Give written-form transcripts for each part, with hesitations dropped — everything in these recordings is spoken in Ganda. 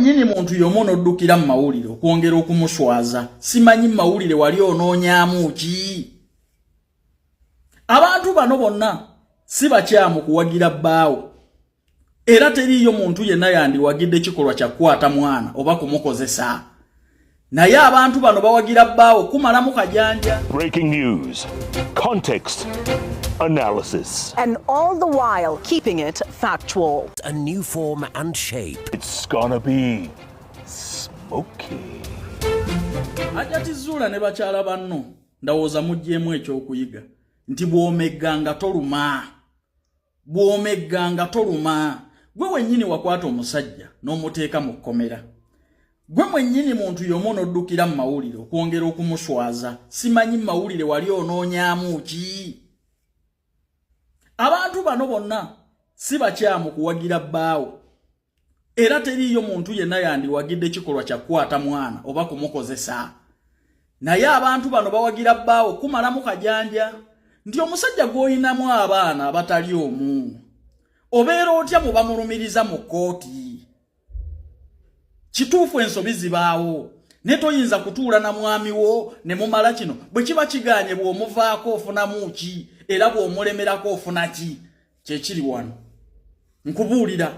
Wennyini muntu y'omu n'oddukira mu mawulire okwongera okumuswaza. Simanyi mu mawulire wali onoonyaamu ki? Abantu bano bonna si bakyamu kuwagira bbaawo, era teriiyo muntu yenna yandiwagidde kikolwa kya kukwata mwana oba kumukozesa, naye abantu bano bawagira bbaawo kumalamu kajanja. Breaking news, context, analysis. And all the while, keeping it factual. A new form and shape. It's gonna be smoky. Hajati Zuula ne bakyala banno, ndowooza muggyemu ekyokuyiga nti bw'omegga nga toluma, bw'omegga nga toluma. Gwe wennyini wakwata omusajja n'omuteeka mu kkomera. Gwe mwennyini muntu y'omu n'oddukira mu mawulire okwongera okumuswaza. Simanyi mu mawulire wali onoonyaamu ki? Abantu bano bonna si bakyamu kuwagira bbaawo, era teriiyo muntu yenna yandiwagidde kikolwa kya kukwata mwana oba kumukozesa, naye abantu bano bawagira bbaawo kumalamu kajanja nti omusajja gw'olinamu abaana abatali omu obeera otya mu bamulumiriza mu kkooti? Kituufu, ensobi zibaawo, naye toyinza kutuula na mwami wo ne mumala kino. Bwe kiba kiganye, bw'omuvaako ofunamu ki? Era bw'omulemerako ofuna ki? Kyekiri wano nkubuulira.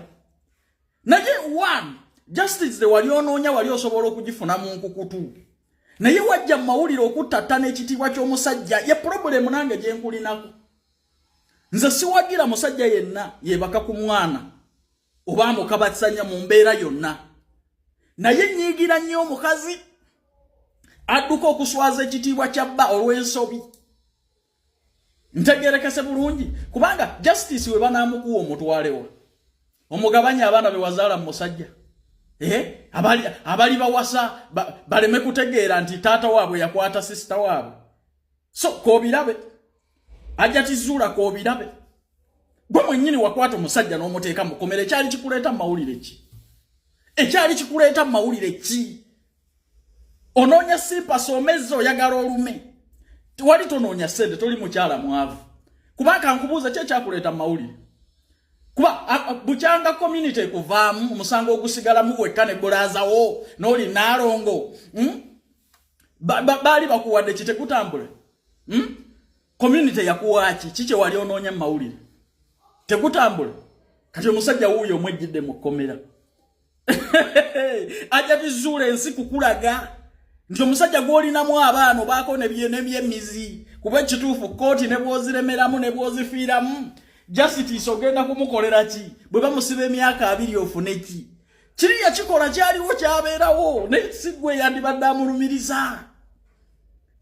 Naye one justice wali onoonya, wali osobola okugifuna mu nkukutu, naye wajja mu mawulire okuttattana ekitiibwa ky'omusajja. Ye problem nange gye nkulinako. Nze siwagira musajja yenna yeebaka ku mwana oba amukabasanya mu mbeera yonna, naye nyiigira nnyo omukazi adduka okuswaza ekitiibwa kya bba olw'ensobi. Ntegerekese bulungi, kubanga justice we banaamukuwa omutwalewa omugabanya abaana be wazaala mu musajja, eh? Abali bawasa baleme kutegeera nti taata waabwe yakwata sister waabwe. So koobirabe, Hajati Zuula, koobirabe. Gwe mwennyini wakwata omusajja n'omuteeka mu kkomera. Ekyali kikuleeta mu mawulire ki? Ekyali kikuleeta mu mawulire ki? Onoonya sympathy, omezza oyagala olume. Wali tonoonya ssente, toli mukyala mwavu. Kubanga nkubuuza, ki ekyakuleeta mu mawulire? Kuba bukyanga community ekuvaamu, omusango ogusigalamu wekka ne gulaazawo n'oli naalongo, Baali bakuwadde ki tekutambula, Community yakuwaaki? Ki kye wali onoonya mu mawulire tekutambula? Kati omusajja wuuyo omwejjidde mu kkomera. Hajati Zuula, ensi kukulaga nti omusajja gw'olinamu abaana obaako nebyemizi, kuba ekituufu kooti ne bw'oziremeramu ne bw'ozifiiramu, justice ogenda kumukolera ki? Bwe bamusiba emyaka 20 ofune ki? Kiri yakikola, kyaliwo, kyabeerawo, naye si gwe yandibadde amulumiriza.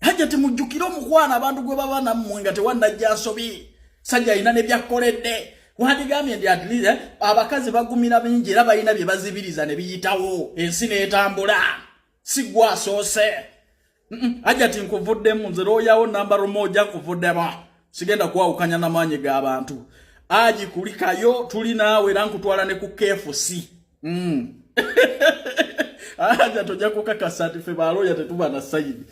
Hajati, mujjukire omukwano abantu gwe baba nammwe nga tewannajja nsobi. Sajja alina ne byakkoledde, wandigambye nti at least abakazi bagumira bingi era balina bye bazibiriza ne biyitawo, ensi n'etambula. Si gwe asoose. Hajati, nkuvuddemu. Nze looyawo namba 1, nkuvuddemu. Sigenda kwawukanya n'amaanyi g'abantu. Aji kulikayo, tuli naawe, era nkutwala ne ku KFC. Aja tojja kukakasa nti ffe balooya tetuba na side.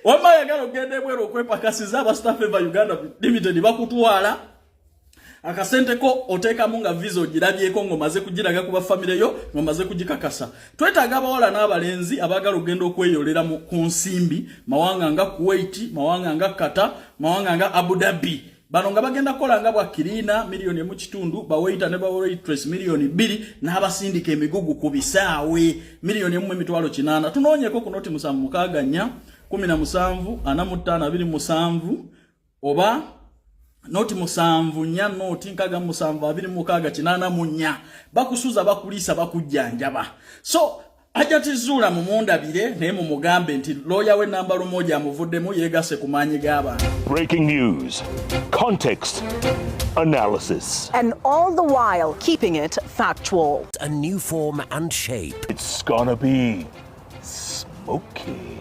Wamma ayagala okugenda ebweru okwepakasiza, aba Staff Eva Uganda Limited bakutwala. Akasente ko oteekamu nga visa ogirabyeko, ng'omaze kugiraga ku bafamire yo, ng'omaze kugikakasa. Twetaaga abawala n'abalenzi abaagala okugenda okweyolera ku nsimbi mawanga nga Kuwait, mawanga nga Qatar, mawanga nga Abu Dhabi. Bano nga bagenda kukola nga bwa cleaner 1.5 miliyoni, bawaiter ne bawaitress 2 miliyoni, n'abasindika emigugu ku bisaawe 1.8 miliyoni. Tunoonyeko ku 076 17 45 27 oba 074 067 26 84. Bakusuza, bakuliisa, bakujjanjaba. So Hajati Zuula mumundabire, naye mumugambe nti looya we namba 1 amuvuddemu, yeegase ku maanyi g'abantu. Breaking news, context, analysis. And all the while, keeping it factual. A new form and shape. It's gonna be smoky.